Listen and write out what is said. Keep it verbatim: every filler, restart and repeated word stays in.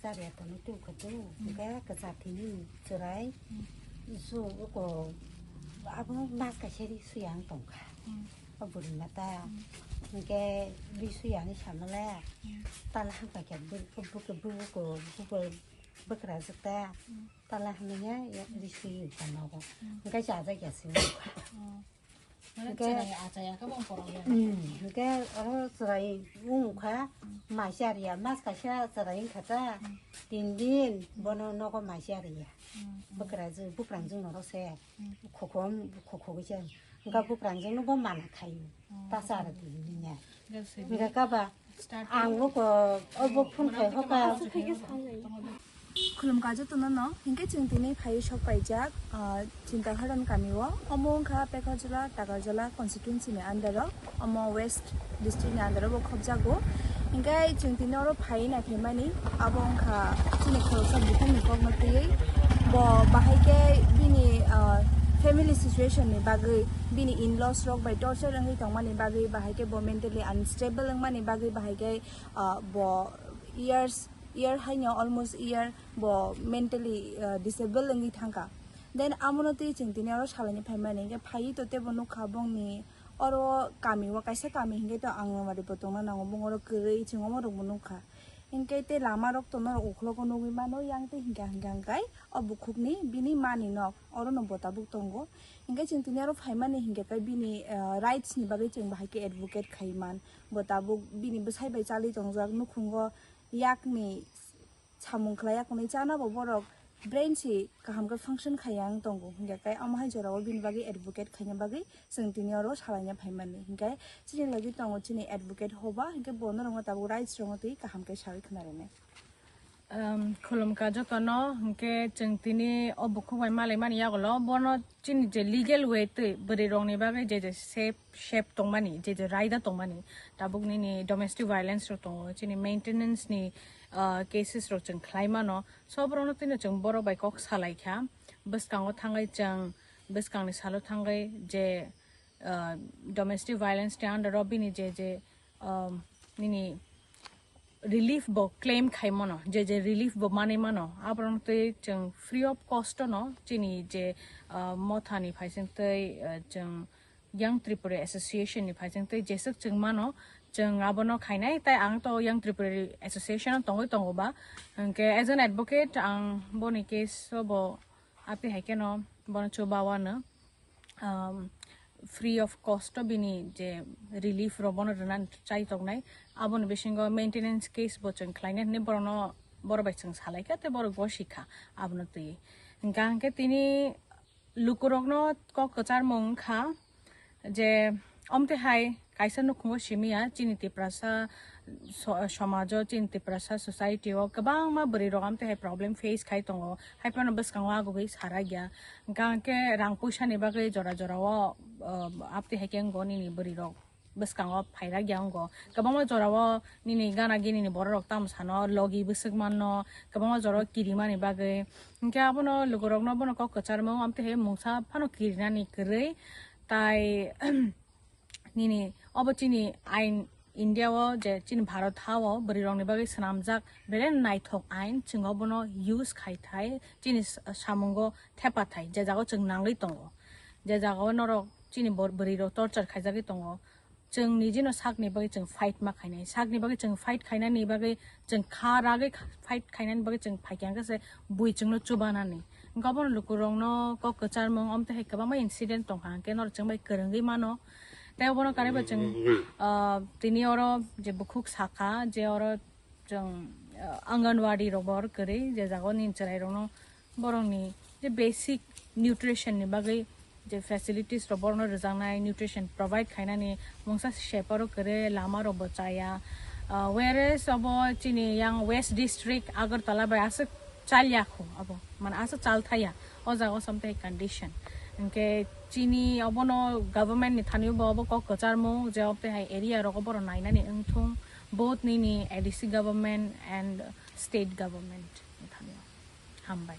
Chariya tongwi tubukha tu, hwnkhe kwchar thwini chwrai, su uko abo mas kaisa ri suyang tongkha. O bwrwi mata, hwnkhe bwi suyani samale, tala hamkha khe bwrwi, bwrwi, bwrwi, bwrwi bwkrajwk ta, tala hamya ri sui wngkha nogo. Hwnkhe chajakya se wngkha. Hwnkhe, chwrai achaya khe bo borok ya. Hmm, hwnkhe oro chwrai wngkha, maisa riya, mas kaisa chwrai wngkha ta, tin din bono nogo maisa riya. Bwkrajwk, bwkrangjwk norok se, khokhom, khokhogwi se, hwnkhe bwkrangjwkno bo mana khaio, ta chara twi hwnwi ya. Hwnkhe kaba, ang bo ko, o bo phone khai hoka. Khulumkha jotono no, hwnkhe chwng tini phaiwi sok paijak, ah, Chintaharan kami o. Omo wngkha Pekhorjala, Takarjala constituency ni under o, omo West district ni under o bo khobjago. Hwnkhe chwng tini oro phaiwi naikhaimani, abo wngkha chini khoroksa bukhukni kokno twiwi. Bo bahai khe bini, ah, family situation ni bagwi, bini in-laws rok bai torture wngwi tongmani bagwi, bahai khe bo mentally unstable wngmani bagwi, bahai khe, ah, bo years year haino almost year bo mentally, uh, disable wngwi thangkha. Then amono twi chwng tini oro salaini phaimani, hwnkhe phaiwi to teibo nukha bongni oro kami o, kaisa kami hwnkhe to Anganwadi bo tongna nango, bong oro kwrwi chwng omo rokbo nukha. Hwnkhe tei lama rok to norok uklogo nugwi mano, yang tei hwnkha hwnkha hwnkhe o bukhukni bini mani nok orono bo tabuk tongo. Hwnkhe chwng tini oro phaimani hwnkhe khe bini, uh, rights ni bagwi chwng bahai khe advocate khai man, bo tabuk bini bwsai bai chalwi tongjak nukhungo. Yakni samung khlai ya, kwnwi chana bo borok brain si kaham khe function khaiya wng tongo, hwnkhe khe omo hai jorao bini bagwi advocate khaina bagwi chwng tini oro salaina phaimani. Hwnkhe chini logi tongo chini advocate Hoba, hwnkhe bo norokno tabuk rights rokno twi kaham khe sawi khna rwnai. Um, khulumkha jotono, hwnkhe chwng tini o bukhuk bai malaimani yagulo bono chini je legal way twi bwrwi rokni bagwi je je safe, safe tongmani, je je raida tongmani, tabuk nini domestic violence rok tongo, chini maintenance ni, ah, cases rok chwng khlai mano. So borokno tino chwng borok bai kok salai kha, bwskango thangwi chwng, bwskangni salo thangwi je, ah, domestic violence ni under o bini je je, um, nini relief bo claim khai mano, je je relief bo manwi mano, aborok twi chwng free of cost no chini je, ah, motha ni phaising twi, ah, chwng Young Tripura Association ni phaising twi jeswk chwng mano, chwng abono khainai, tai ang to Young Tripura Association o tongwi tongo ba, hwnkhe as an advocate ang boni case o bo aphi hai kheno bono chuba wano. Um, free of cost o bini je relief rok bono rwna chai tongnai, aboni bisingo maintenance case bo chwng khlainai hwnwi borokno, borok bai chwng salaikha tei borok bo sikha abono twi. Hwnkha hwnkhe tini lukurokno kok kwcharmung wngkha je omte hai kaisa nukhungo simi ya, chini Tiprasa so-, somajo, chini Tiprasa society o kwbangma bwrwi rok amtwi hai problem face khai tongo, hai phano bwskango agugwi sarakya. Hwnkha hwnkhe rang puisa ni bagwi jora jora o, uh, amtwi hai khe wngo nini bwrwi rok bwskango phairakya wngo. Kwbangma jora o nini gana gini ni borok rok tamo sano logi bwswk manno, kwbangma jora o kirimani bagwi. Hwnkhe abono lukurokno bono kok kwcharmung amtwi hai mungsa phano kirinani kwrwi. Tai nini obo chini ain India o je chini Bharat ha o bwrwi rokni bagwi swnamjak belai naithok ain, chwng obono use khai thai chini s-, samungo thepa thai je jaga o chwng nangwi tongo, je jaga o norok chini bor-, bwrwi rok torture khaijagwi tongo, chwng nijino sakni bagwi chwng fight ma khainai, sakni bagwi chwng fight khainani bagwi chwng kha ragwi kha-, fight khainani bagwi chwng phaikha hwnkhe se bui chwngno chubanani. Hwnkhe obono lukurokno kok kwcharmung, omtwi hai kwbangma incident tongkha, hwnkhe norok chwng bai kwrwngwi mano. Tei obono kariba chwng, ah, tini oro je bukhuk sakha, je oro chwng, ah, Anganwadi rok bo oro kwrwi, je jaga o nini chwrairokno borokni je basic nutrition ni bagwi je facilities rok borokno rwjaknai, nutrition provide khainani mungsa se paro kwrwi, lama rok bo chaya. Ah, whereas obo chini yang West District Agartala bai aswk chalya khu abo, mane aswk chal thaya o jaga o something condition. Hwnkhe chini obono government ni thani bo obo kok kwcharmung je obo hai area rogo borok nainani wngthung, both nini A D C government and state government ni thani. Hambai.